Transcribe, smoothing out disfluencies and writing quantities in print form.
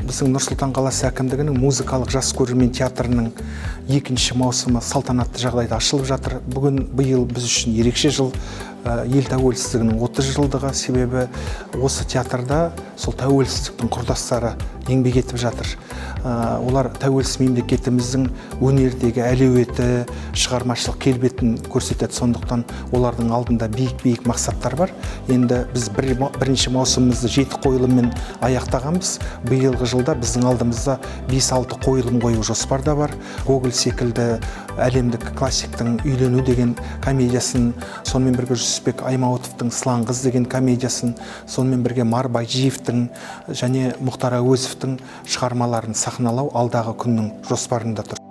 Біздің Нұр-Сұлтан қаласы әкімдігінің музыкалық жас көрермен театрының екінші маусымы салтанатты жағдайда ашылып жатыр. Бүгін, биыл біз үшін ерекше жыл, ел тәуелсіздігінің 30 жылдығы, себебі осы театрда сол тәуелсіздіктің құрдастары еңбек етіп жатыр. Олар тәуелсіз мемлекетіміздің өнердегі әлеуеті, шығармашылық келбетін көрсетеді. Сондықтан олардың алдында биік-биік мақсаттар бар. Енді біз бірінші маусымымызды 7 қойылыммен аяқтағанбыз. Биылғы жылда біздің алдымызда 5-6 қойылым қою жоспарда бар. Гоголь секілді әлемдік классиктің «Үйлену» деген комедиясын, сонымен бірге Жүсіпбек Аймауытовтың «Сылаң қыз» деген комедиясын, сонымен бірге Марбажиевтің және Мұхтар Әуезовтің шығармаларын сахналау алдағы күннің жоспарында тұр.